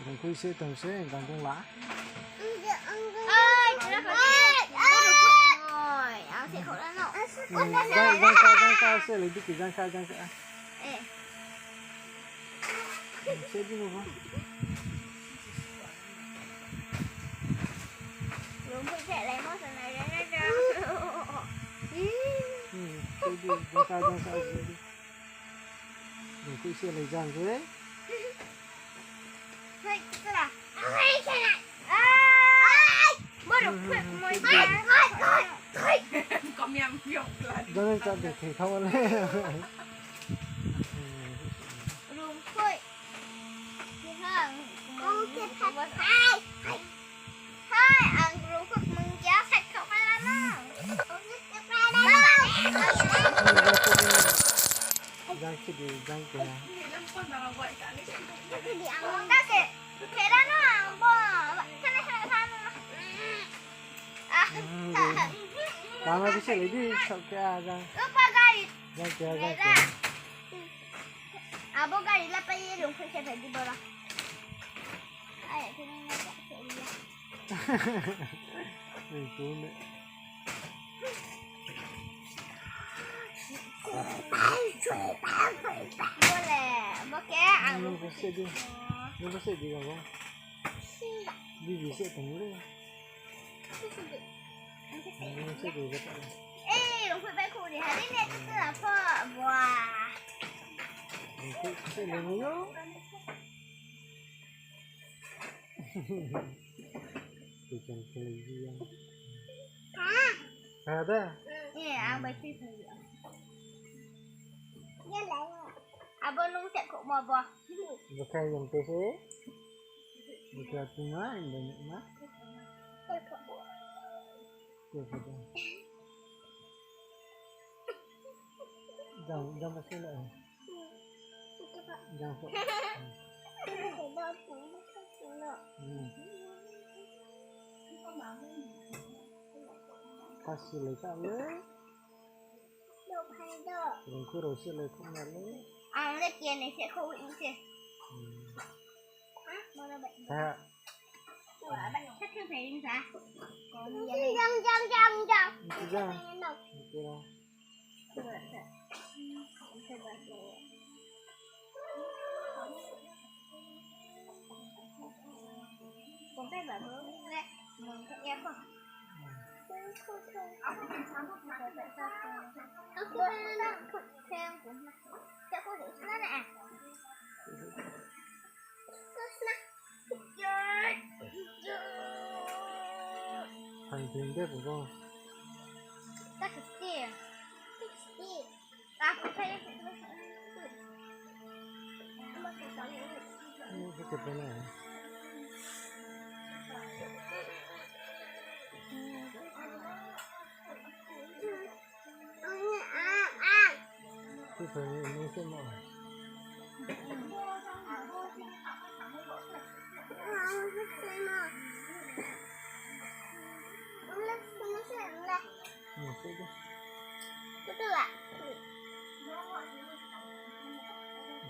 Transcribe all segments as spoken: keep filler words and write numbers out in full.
Rungkhui se tong se, jang tong la. Oi, tira kha di. Oi, ang se khorang no. Jang, jang kha, jang kha, se le diki, jang kha, jang kha. Eh. Se di mo. Rungkhui se le mo sa na ya ya ya. Hmm, se di, jang kha, jang kha, se di. Rungkhui se lai jang khe. Hai, tara. Hai, tara. Ai! Bo rungkhui moi ya. Jang ni ta de thei thang le. Rungkhui. Hai, ang rungkhui mung ya sai khau kha la no. Jang khe di, jang khe. Ang ta se, khe ra no ang bo. Khe ra, khe ra, khe ra. Hmm, di. Tama di se le di, sok khe a jang. Upa gari. Jang khe, jang khe. Abo gari la pai ye rungkhui se phai di boro. Ai, khe nang na se ya. Ni tu ne. Bo le, bo khe ang rungkhui se di. Rungkhui se di, bo. Bibi se tong le. Rungkhui se di, bo. Eh, rungkhui bai khu di, hari ne tu tu la pho, bua. Rungkhui se le mo yo. Tuition khe lai di ya. Ha da? Eh, ang bai tuition di. Abo nung se kho mo bo. Bo khe yong te se. Bo khe tu ma, in de ma. Khe kho da. Jang, jang ba se le. Jang pho. Hmm. Kasi lai ka le. Rungkhui rao se lai ka na le. Ang le kene se kho i se. Hmm. Ha. Jang, jang, jang, jang. Jang. Jang. Thang thing de bo.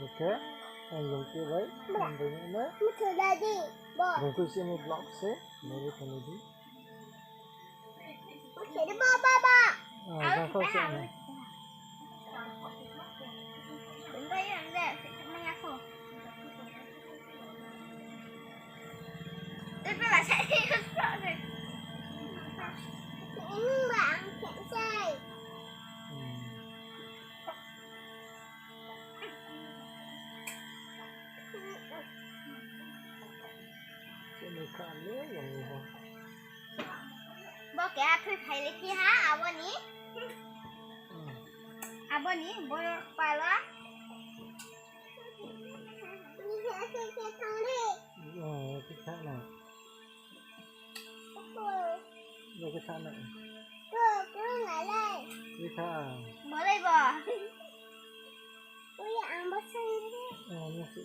Oke, ang lungkhe bai, ang bai na. Lungkhe se ni vlog se, nai bai tong di. Bo khe a thui phai le phi ha, abo ni. Abo ni, bo pala. Bo khe tha na. Bo khe tha na. Bo khe tha. Bo lai bo. Ui, ang bo sai. Ang bo sai.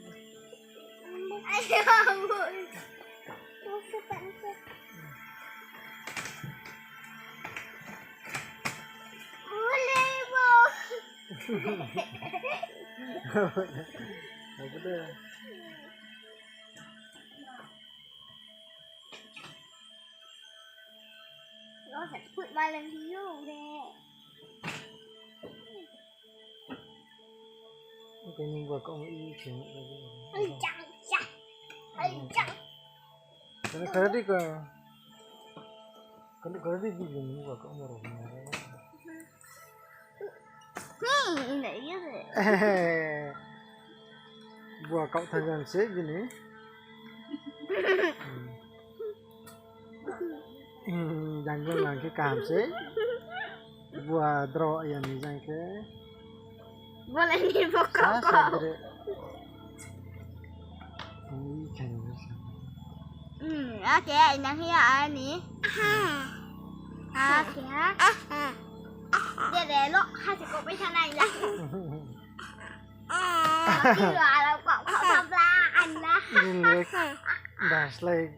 Ang bo sai. Ayo, ang bo. Bo sai pa ang sai. Bo lai bo. Apa dah? Put malam hiu de. Oke, ni gua kau i khe. Ai, jang, jang. Ai, jang. Kani kara di ka. Kani kara di di ni gua kau mo ro. Hmm, ini iya de. Gua kau thang jang se bini. Hmm. Hmm, jang jang nang khe kaham se. Bua dro ya ni jang khe. Bole ni bo kau sa kau. Sa dre. Ni khe ni sa. Hmm, oke, nang ya ani. Oke, ha. Dede lo, ha se kau pai sana ya. Ini le, das lai.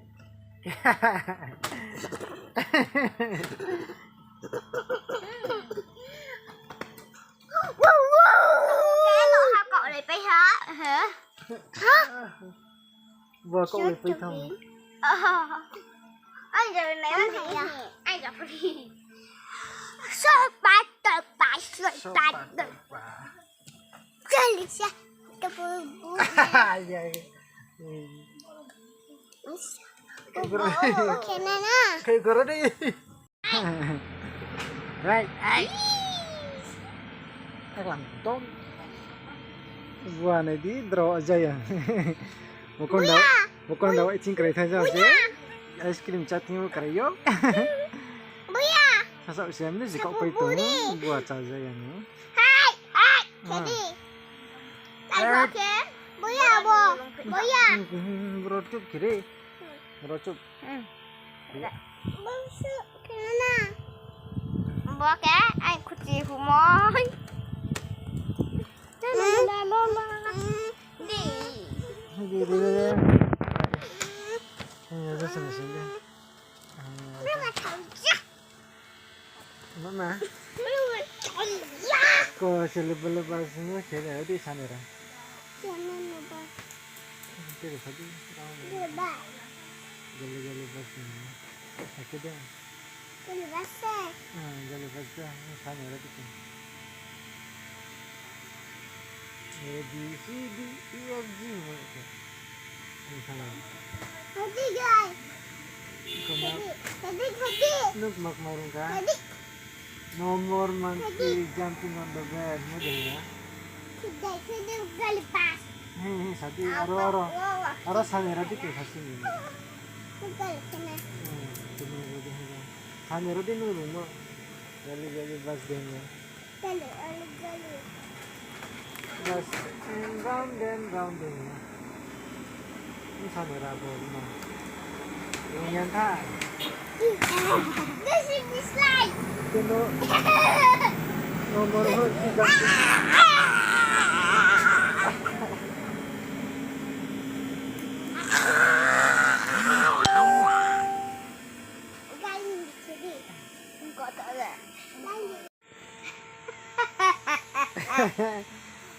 Bua kau le pai thang. Ai, jadi nai lah ya. Ai, jadi. Sobat terbaik, sobat terbaik. Kali sa, kebu. Iya, iya. Hmm. Oke, Nana. Kayak gora deh. Right, ai. Eklang tong. Bua nai di, dro aja ya. Bokon da, bokon da, icing kerai thang jang se. Ice cream chatting mo kerai yo. Buya. Sasa usiam ni jikau pai tong. Bua cha aja ya ni. Hai, hai, jadi. Ai, bo ke? Buya, bo. Buya. Bro cup kiri. Bro cup. Hmm. Buya. Bangsu kena. Bo ke? Ai, khuti humoi. Di. Di, di, di, di. Ini aja sini, sini. Mama. Ko sele bele bas ni sele di sanera. Sanera bas. Tiri sadi. Bele bas. Gele gele bas ni. Aku deh. Gele bas se. Ah, gele bas deh. Ni sanera di. A, B, C, D, E, F, G, mo ke. Ang sana. Hadi, guys. Kama. Hadi, hadi, hadi. Nuk mak marung ka? Hadi. No more monkey jumping on the bed. Mo de ya. Hadi, hadi, gele bas. He, he, sadi, aro, aro. Aro sana radi ke sasi ni. Gele sana. Hmm, sini radi he. Sana radi nu nu mo. Gele, gele bas de ya. Bas, and round and round and round. Ini sana rabo ma. Ini yang kha. This is the slide. Keno. Nomor ho,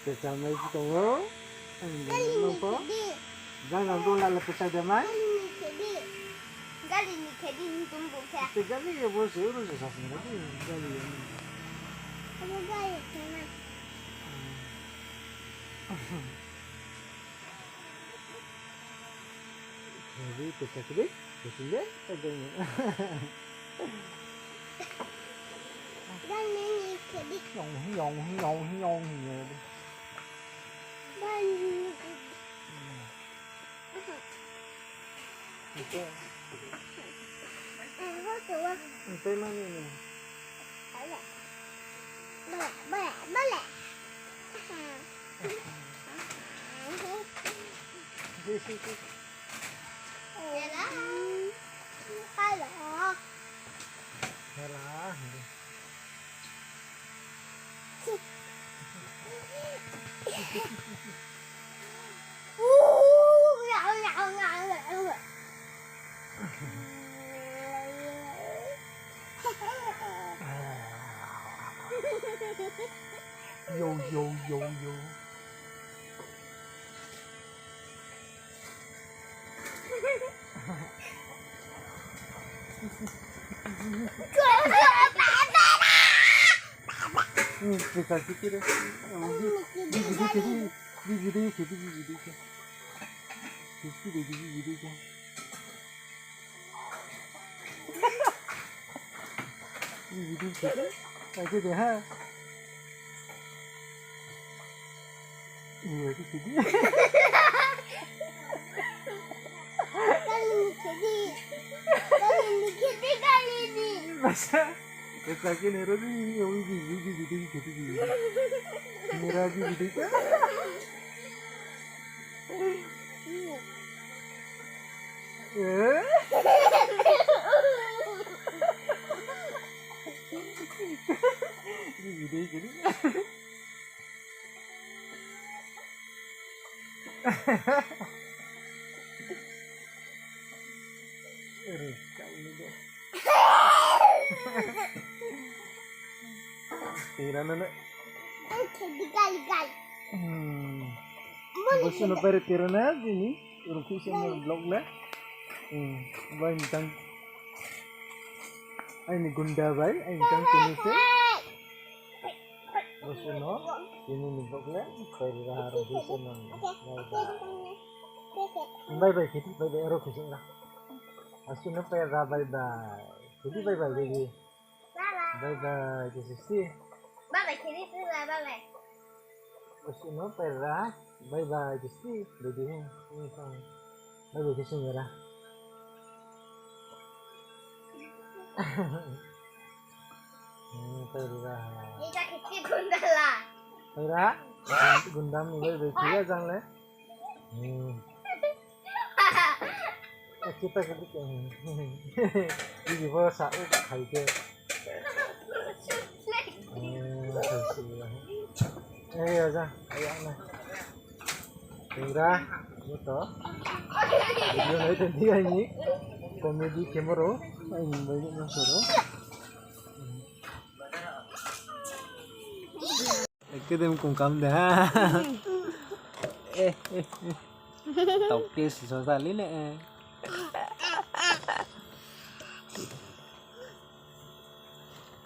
Kechamai si tong ou. Ang bini nung pho. Jang ang dong lala pechai de mai. Gali ni khedi ni tum bu khe. Te gali ye bo se uru se sasing gali ye. Gali ye. Gali ye na. Jadi, kita kiri, kita kiri, kita kiri. Dan ini kiri. Nyong, nyong, nyong, nyong, nyong. Dan ini kiri. Ito. Ito, mami ni. Boleh, boleh, boleh. Yo, yo, yo, yo. Pekal khe khe re. Video khe di, video khe di, video khe. Khe di, video khe. Video khe di. Aje de ha. Video khe di. Kali ni khe di. Kali ni khe di, kali ni. Masa. Esa ke nero di, ui di, ui di, ui di, ui di. Nera di, ui di. Eh? Ui di, ui di. Aduh, kau ni deh. Tera na na. Oke, digal, digal. Hmm. Mana bosi no pere tera na, bini. Rukhu se mo vlog le. Hmm. Bai ni tang. Aini gunda bai, aini tang kini se. Bosi no, kini ni vlog le, koi raha ro bosi no. Bye bye. Bye bye, kiti, bye bye, aro kisi na. Asi no pera, bye bye. Kiti, bye bye, baby. Bye bye, kisi si. Bye bye, kiti, bye bye, bye bye. Bosi no pera, bye bye, kisi, baby. Bye bye, kisi ngera. Hmm, koi rira ha. Ni ta khe khe gundala. Koi ra? Gundam ni bai bai khe ya jang le. Hmm. Kita ke dike. Ini bo sa u khai ke. Hmm, khai si ya. Eh, aja, aja na. Ura, ini to. Video nai tadi ini comedy camera. Ini banyak masuk. Ekdom kungkam de ha. Eh, eh, eh. Tau ke si so sali ne.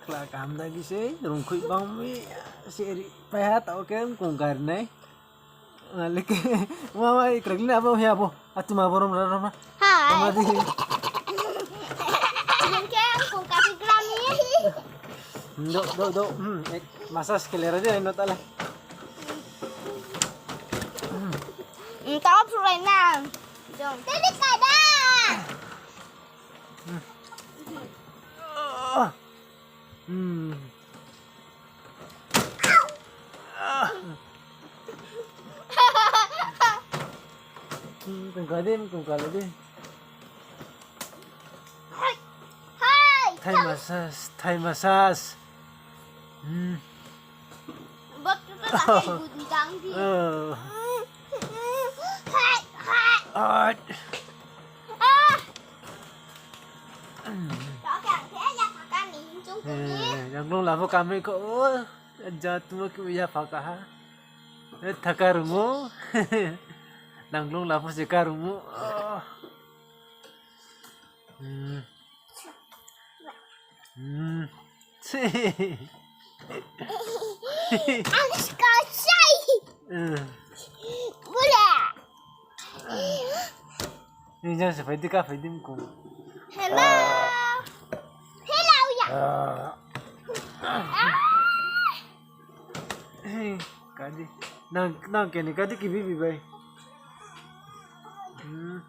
Kla kam da ki se, rungkhui bang mi, seri pai ha tau ke kungkar nai. Leke, mama, ikrek ni abo, he abo. Atu ma borom ra, rom ra. Hai. Mama di. Ini ke aku kasih kerami. Do, do, do. Hmm, eh, massage khe le ra di, no tala. Hmm, tau surai na. Jom. Tadi kada. Hmm. Hmm. Kungka di, kungka di. Hai. Thai massage, Thai massage. Hmm. Bak tu tak ada gudang di. Oh. Hai, hai. Ot. Ah. Nangglung la pho kamai kho, o, ja tuma khe yapha kaha. E, thaka rungmo. Nangglung la pho se karungmo. O. Hmm. Hmm. Ang skasai. Hmm. Bule. Ni jang se phai di ka phai di mkung. Hello. Hello ya. Ah. Hey, kadi. Nang, nang keni kadi ki bibi bai. Hmm.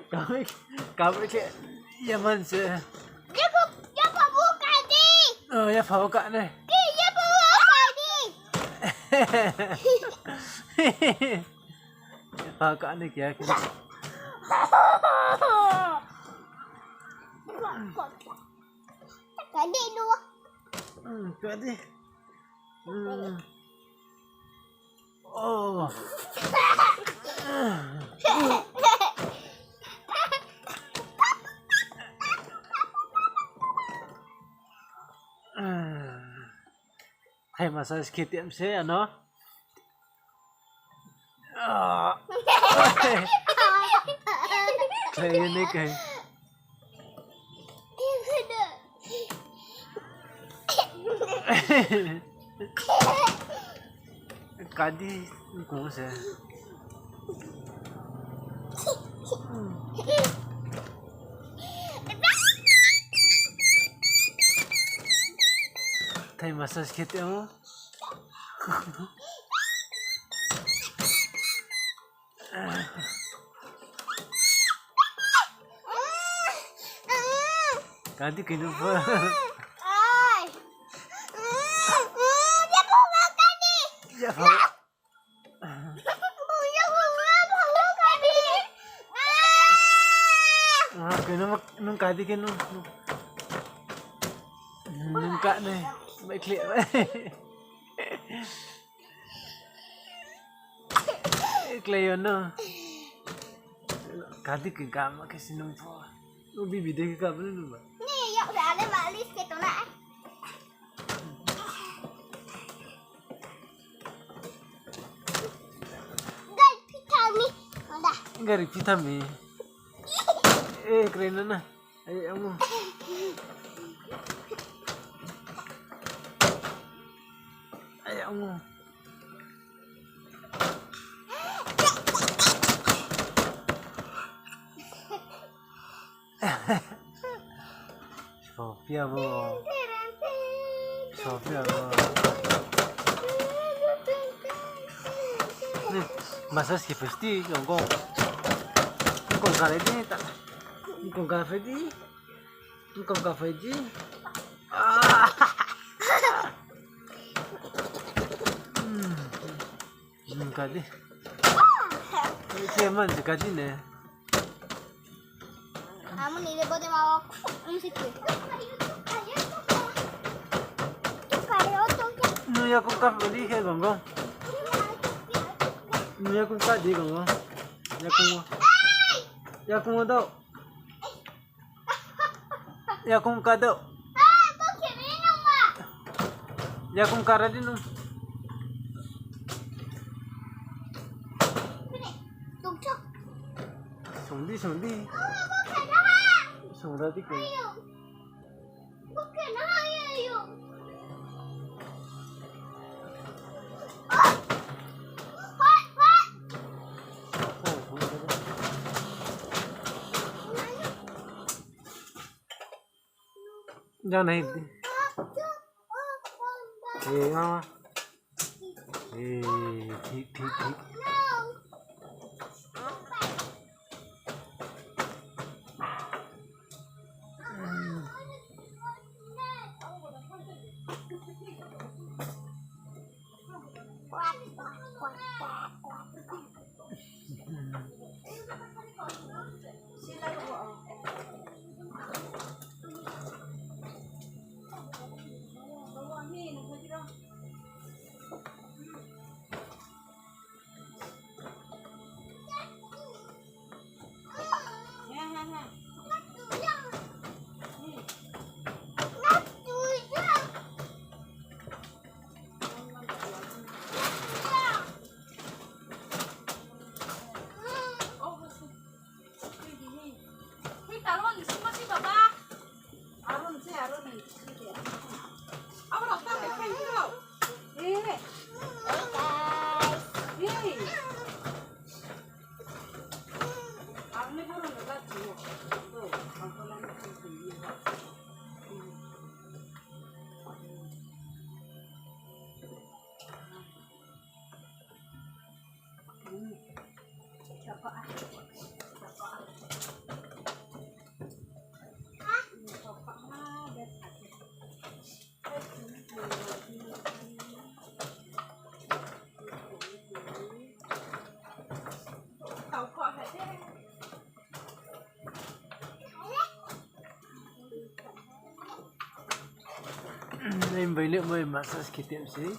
Kami, kami ke, ya man se. Ya pha, ya pha buka di. Oh, ya pha buka ne. Ki, ya pha buka di. Ya pha buka ne kya kya. Kadi dua. Hmm, kadi. Hmm. Oh. Hai masa skitiam se ano. Ah. Khlai ye nai khe. Kadi kung se. Thai massage khe tong ou. Kadi khe nung pho. Ya pho. Ah, khe nung, nung kadi khe nung, nung. Nung ka nai, bai khleh bai. Klai yo no. Kadi khe gama khe si nung pho. Nung bibi de khe gama nung ba. Ni, yok sa ale malis khe tong na. Gari pithami. Ada. Gari pithami. Eh, keren na. Ayo, amu. Ayo, amu. Sophia bo. Sophia bo. Ni, massage khe pasti, yong kong. Kong ka le di, ta. Kong ka phe di. Kong ka phe di. Ah. Hmm. Hmm, ka di. Ni se man se ka di ne. Amo ni le bode ma wak. Amo se tu. Nung yakung ka di khe gong gong. Nung yakung ka di gong gong. Yakung wo. Yakung wo dou. Yakung ka dou. Yakung ka ra di nung. Song di, song di. Song ra di khe. Jana hi di. Eh, mama. Eh, thik, thik, thik. Nai bai le moi massage khe tem sei.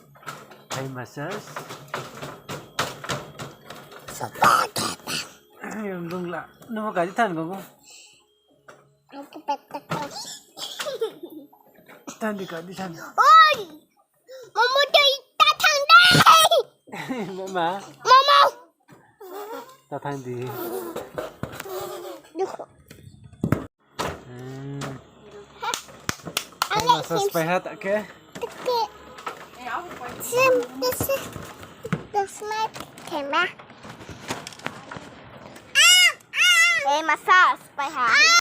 Thai massage. Yang dong la. Nung ka di than kong kong. Than di ka di than. Oi! Momo tui ta thang dai. Mama. Momo. Ta thanng di. Hmm. Ai, masa spaiha ta khe. Sim, this is the smart camera. Ei, masa spaiha.